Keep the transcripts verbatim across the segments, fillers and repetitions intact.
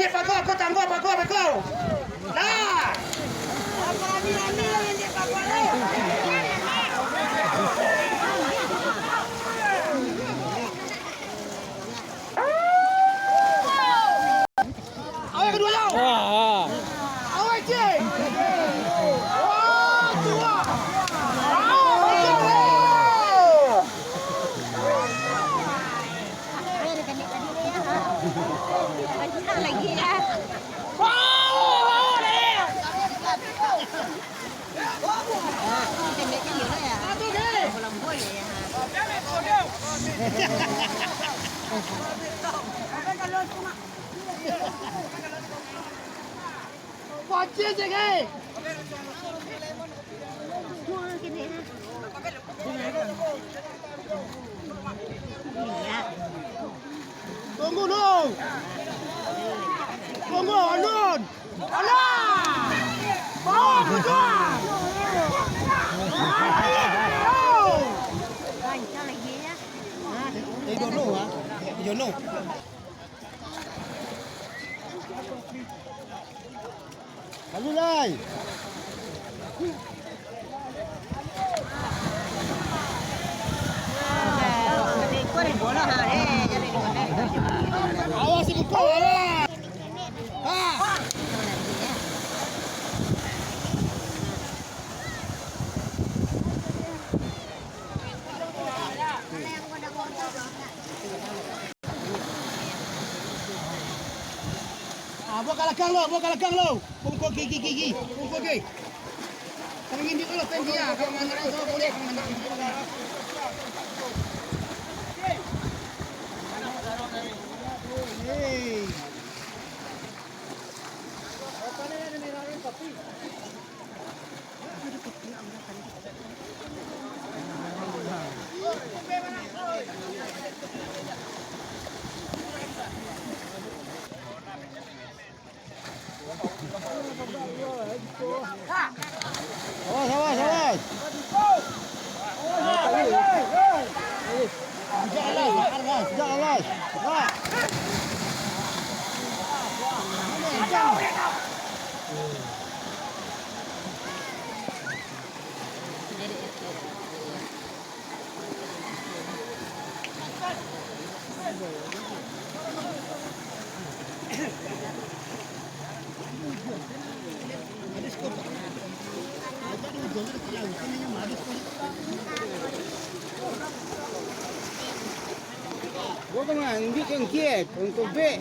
Pago, aku tangguh, pago, pago. Nah. Awak kedua tau. Awak cik. Wah, tua. Awak kedua. Lagi ya. Pancing, cik, eh. Tunggu dulu. Tunggu, alun. Alah. Bawa keluar. Ayo. Eh, jono, ah. Jono. Lalu lai. Awas si Bungkuk, awas. Ah. Ah, bawa ka lakang lo, bawa ka lakang lo. Bungkuk gigi, gigi, bungkuk gigi. Tangin di lo, tangin dia. Kalau anak itu boleh, kalau anak itu boleh. Hei. Awas, awas, awas. Jangan alas, jangan alas. Gua kan ngambil kan kiat untuk bek.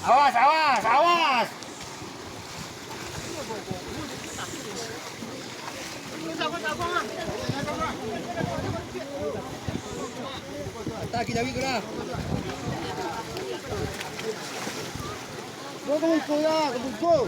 Awas, awas, awas. Atas, kita ambil bola. Gol ka bungkuk lah, ka bungkuk.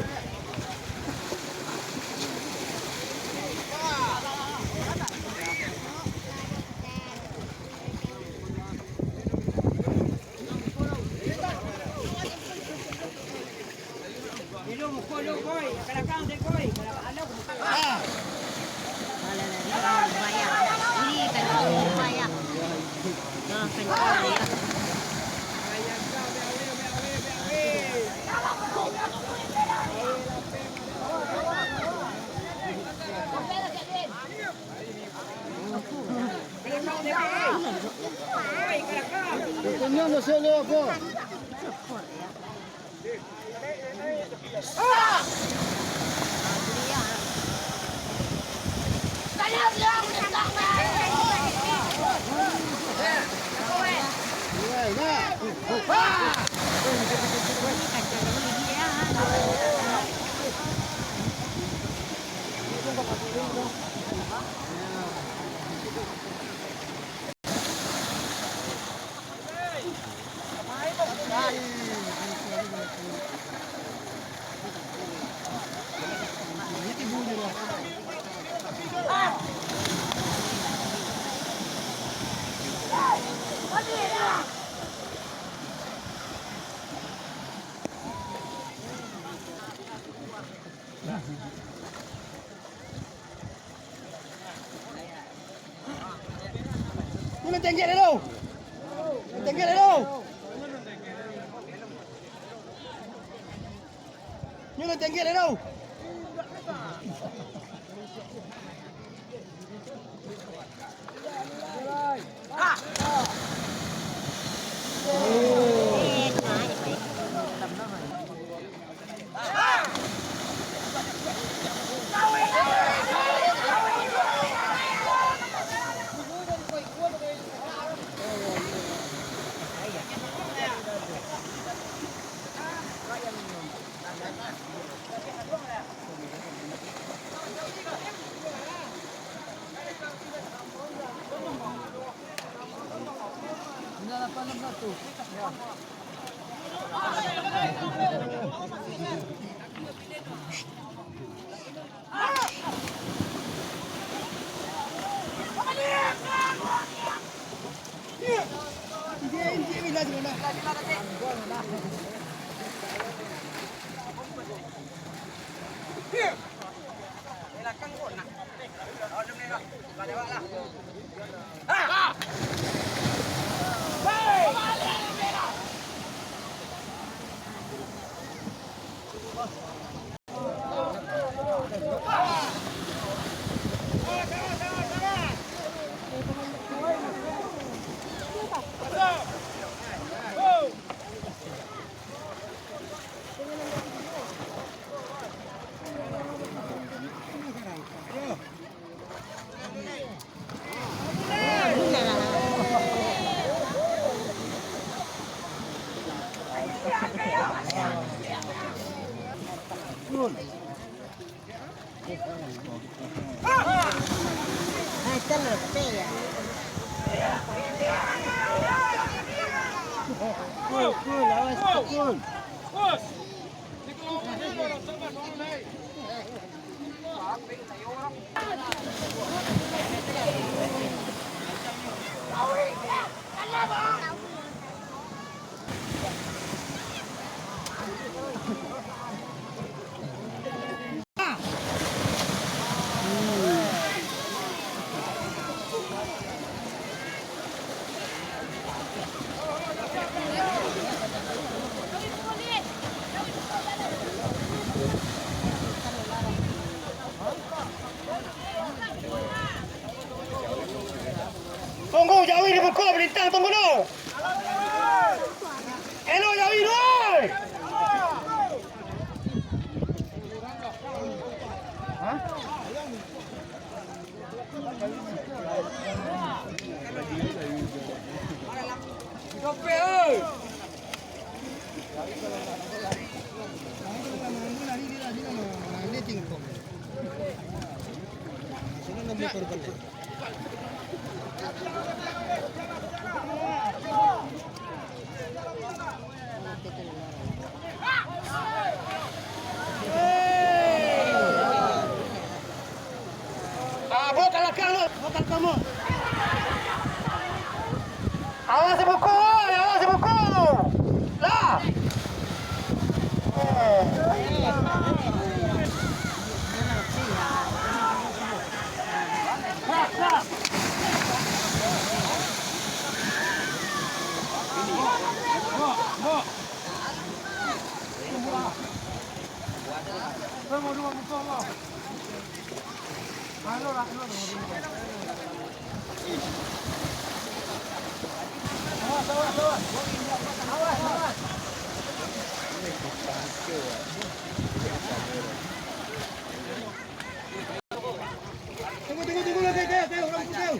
Katanya masih ada apa? Nyo lah tengkek dek tu. Tengkek dek tu. Nyo lah tengkek dek tu. Tunggu, jawi dibuka, balintang tunggu dulu. Elok jawi dulu, oi. Hah? Ah, bawa ka lakang lu. Bawa ka lakang lu. Awas buku, oi, awas buku. Lah. Eh. Tunggu, tunggu, tunggu, tunggu, tunggu, tunggu, urang putih.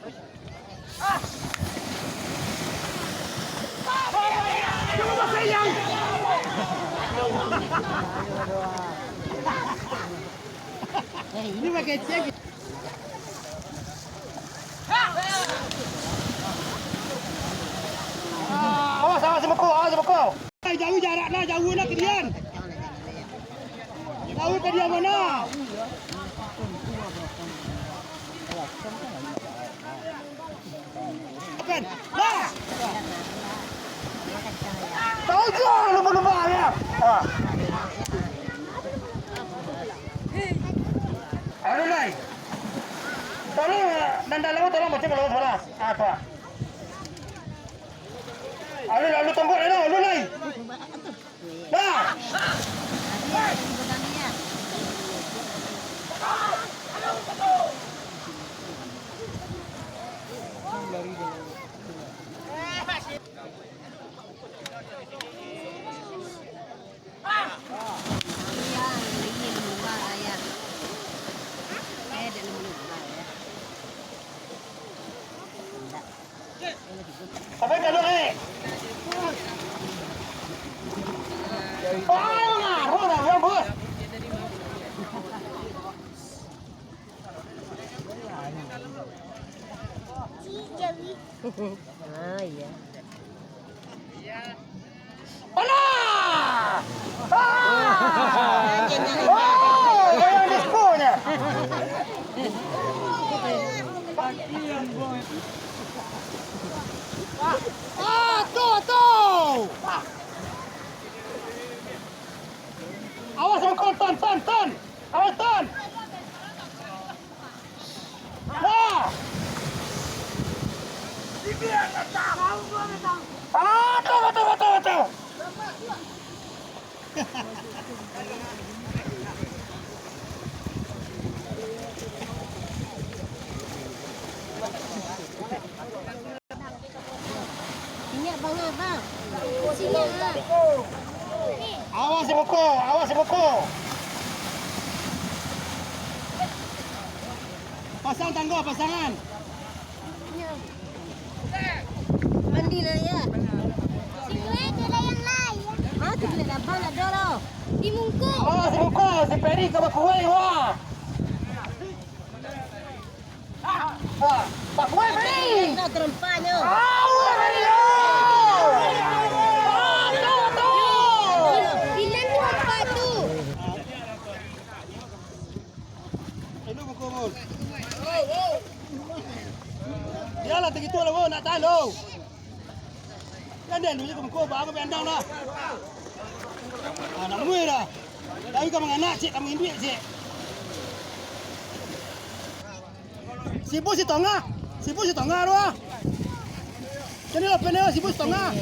Eh, ini pakai cek. Ah, awas, awas, Mukul, awas, Mukul. Jauah jarak nah, jauah nah kalian. Jauah kalian mana? Kan? Nah. Tahu je lumba-lumba ya. Ah. Alun lai. Tolong, nan dalam tu tolong baca kalau salah. Apa? Alun, alun tongkok dah, alun lai. Dah. Sampai kalau eh. Oh, ngaruh dah, Bos. Ah, iya. Alah! Ah! Oh, goyang diskonyo. Ah, tu, tu! Awas, Bangkok, Ton, Ton, Ton! Awas, Ton! Wah! Ah, betul, betul, betul, betul. Ingat banget, bang. Sini, ah. Awas, Bangkok, awas, Bangkok. Pasang tangga, pasangan. Mandi lah, ya. Sini, ada yang lain. Ah, tu boleh dapat, ada lah. Di Mungkuk. Awas, Bangkok, si Peri ka bakuai, wah. Ah, bakuai, Peri. Nak terempahnya. Awas, Peri. Ah, tu, tu. Bilang tu apa tu? Hello, Bangkok, Bos. Bialah, tinggi tu lah, Bos, nak tahan, Bos. Kan dia dulu je Bangkok, bang, apa andang dah. Ah, nak muai dah. Tapi kau manganak, cik, kau manginduik, cik. Sibu si tongah. Sibu si tongah tu ah. Jadi lah pendek sibu si tongah.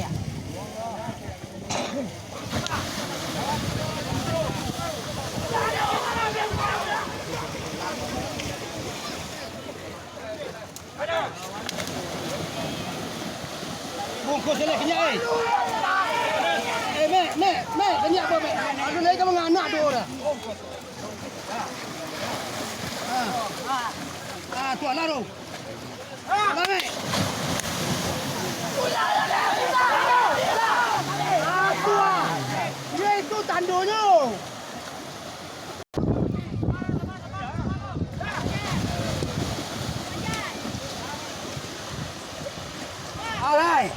Bungkus eleh kenyak, eh. Eh, Mek, Mek, Mek, kenyak apa, Mek? Aduh, lai ka manganak tu dah. Ah. Ah, tu anak tu. Anak, Mek. Ah, tu ah. Dia itu tandonyo. Alai.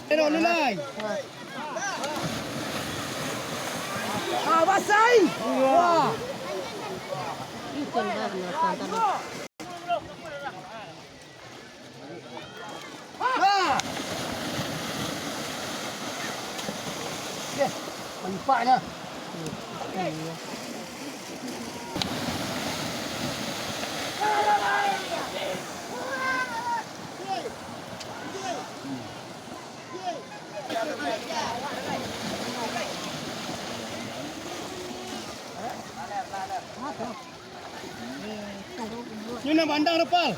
Pero lulai. Ah, basai. Wah. Itu yang baru, nonton tadi. Nah. Lipaknya. Nyo nak bandang, Rupal.